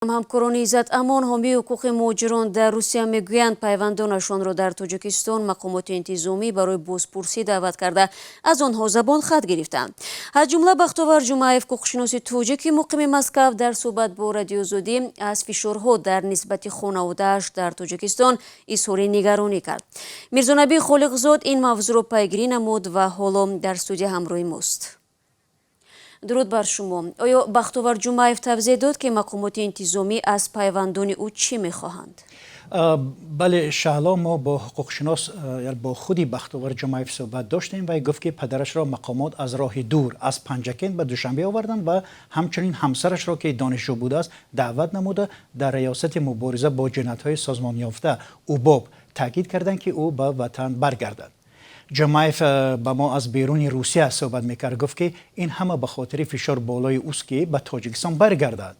Ҳамкорони Иззат Амон, ҳомии ҳуқуқи муҳоҷирон дар Русия, мегӯянд, пайвандонашонро дар Тоҷикистон мақомоти интизомӣ барои бозпурсӣ даъват карда, аз онҳо забон хат гирифтаанд. Аз ҷумла Бахтовар Ҷумаев, ҳуқуқшиноси тоҷики муқими Москав, дар суҳбат бо Радиои Озодӣ аз фишорҳо дар нисбати хонаводааш дар Тоҷикистон изҳори нигаронӣ кард. Мирзонабӣ Холиқзод ин мавзӯъро пайгирӣ намуд ва ҳоло дар студия ҳамроҳи мост. Дуруд бар шумо. Оё Бахтовар Ҷумаев тавзеҳ дод, ки мақомоти интизомӣ аз пайвандони ӯ чӣ мехоҳанд? Бале, Шаҳло, мо бо ҳуқуқшинос, бо худи Бахтовар Ҷумаев суҳбат доштем ва гуфт, ки падарашро мақомот аз роҳи дур аз Панҷакент ба Душанбе оварданд ва ҳамчунин ҳамсарашро, ки донишҷӯ будааст, даъват намуда, дар Раёсати мубориза бо ҷиноятҳои созмонёфта, УБОП, таъкид карданд, ки ӯ ба ватан баргардад. Ҷумаев ба мо аз беруни Русия суҳбат мекард, гуфт, ки ин ҳама ба хотири фишор болои ӯст, ки ба Тоҷикистон баргардад.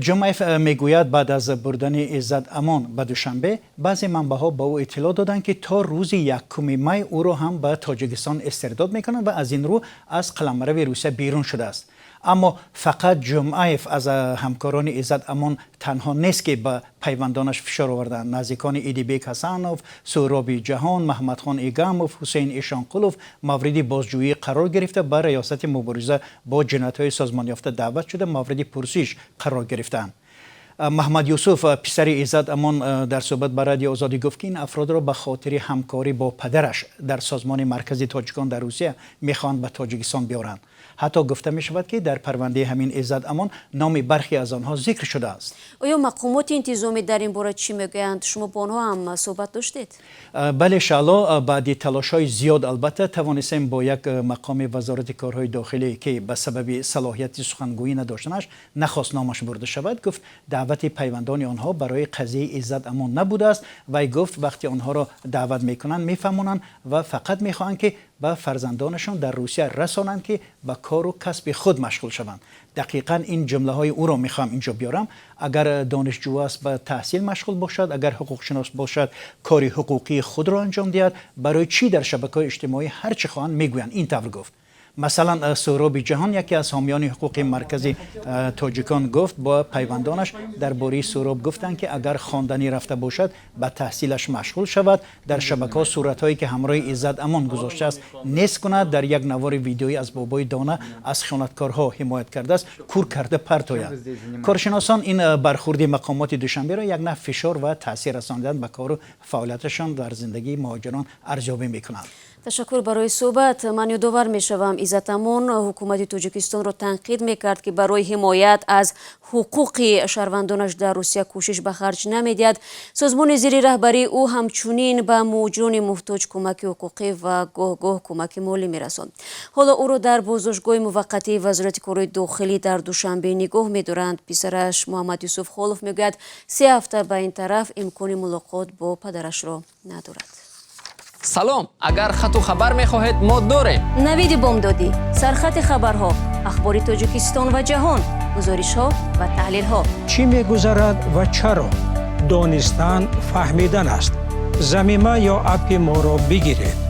Ҷумаев мегӯяд, баъд аз бурдани Иззат Амон ба Душанбе баъзе манбаъҳо ба ӯ иттилоъ доданд, ки то рӯзи 1 май ӯро ҳам ба Тоҷикистон истирдод мекунанд ва аз ин рӯ аз қаламрави Русия берун шудааст. Аммо фақат Ҷумъаев аз ҳамкорони Иззат Амон танҳо нест, ки ба пайвандонаш фишор оварданд. Наздикони Идибек Ҳасанов, Суҳроби Ҷаҳон, Маҳмадхон Игамов, Ҳусейн Ишонқулов мавриди бозҷӯӣ қарор гирифта, ба Раёсати мубориза бо ҷиноятҳои созмонёфта даъват шуда, мавриди пурсиш қарор гирифтаанд. Маҳмад Юсуф, писари Иззат Амон, дар суҳбат ба Радио Озодӣ гуфт, ки ин афродро ба хотири ҳамкорӣ бо падараш дар Созмони Маркази тоҷикон дар Русия мехоҳанд ба Тоҷикистон биёранд. Ҳатто гуфта мешавад, ки дар парвандаи ҳамин Иззат Амон номи бархе аз онҳо зикр шудааст. Оё мақомоти интизомӣ дар ин бора чӣ мегӯянд? Шумо бо онҳо ҳам суҳбат доштед? Бале, Шаҳло, баъди талошҳои зиёд, албатта, тавонистем бо як мақоми Вазорати корҳои дохилӣ, ки ба сабаби салоҳияти сухангӯӣ надоштанаш нахост номаш бурда шавад, гуфт, даъвати пайвандони онҳо барои қазияи Иззат Амон набудааст. Вай гуфт, вақте онҳоро даъват мекунанд, мефаҳмонанд ва фақат мехоҳанд, ки ба фарзандонашон дар Русия расонанд, ки ба кору касби худ машғул шаванд. Дақиқан ин ҷумлаҳои ӯро мехоҳам инҷо биёрам: агар донишҷӯ аст, ба таҳсил машғул бошад, агар ҳуқуқшинос бошад, кори ҳуқуқии худро анҷом диҳад, барои чӣ дар шабакаҳои иҷтимоӣ ҳар чӣ хоҳанд мегӯянд? Ин тавр гуфт. Масалан, Суҳроби Ҷаҳон, яке аз ҳомиёни ҳуқуқи Маркази тоҷикон, гуфт, бо пайвандонаш дар бораи Суҳроб гуфтанд, ки агар хонданӣ рафта бошад, ба таҳсилаш машғул шавад, дар шабакаҳо суратҳое, ки ҳамроҳи Иззат Амон гузоштааст, нест кунад, дар як навори видеоӣ аз бобои дона аз хиёнаткорҳо ҳимоят кардааст, кур карда партояд. Коршиносон ин бархурди мақомоти Душанберо як навъ фишор ва таъсир расонидан ба кору фаъолияташон дар зиндагии муҳоҷирон арзёбӣ мекунанд. Ташаккур барои суҳбат. Ман ёдовар мешавам, Иззат Амон ҳукумати Тоҷикистонро танқид мекард, ки барои ҳимоят аз ҳуқуқи шаҳрвандонаш дар Русия кӯшиш ба харҷ намедиҳад. Созмони зери раҳбарии ӯ ҳамчунин ба муҳоҷирони муҳтоҷ кӯмаки ҳуқуқӣ ва гоҳ-гоҳ кӯмаки молӣ мерасонд. Ҳоло ӯро дар боздоштгоҳи муваққатии Вазорати корҳои дохилӣ дар Душанбе нигоҳ медоранд. Писараш Муҳаммад Юсуф Холов мегӯяд, 3 ҳафта ба ин тараф имкони мулоқот бо падарашро надорад. Салом, агар хату хабар мехоҳед, мо дорем. Навиди бомдодӣ, сархати хабарҳо, ахбори Тоҷикистон ва ҷаҳон, гузоришҳо ва таҳлилҳо. Чӣ мегузарад ва чаро? Донистан фаҳмидан аст. Замима ё аппи моро бигиред.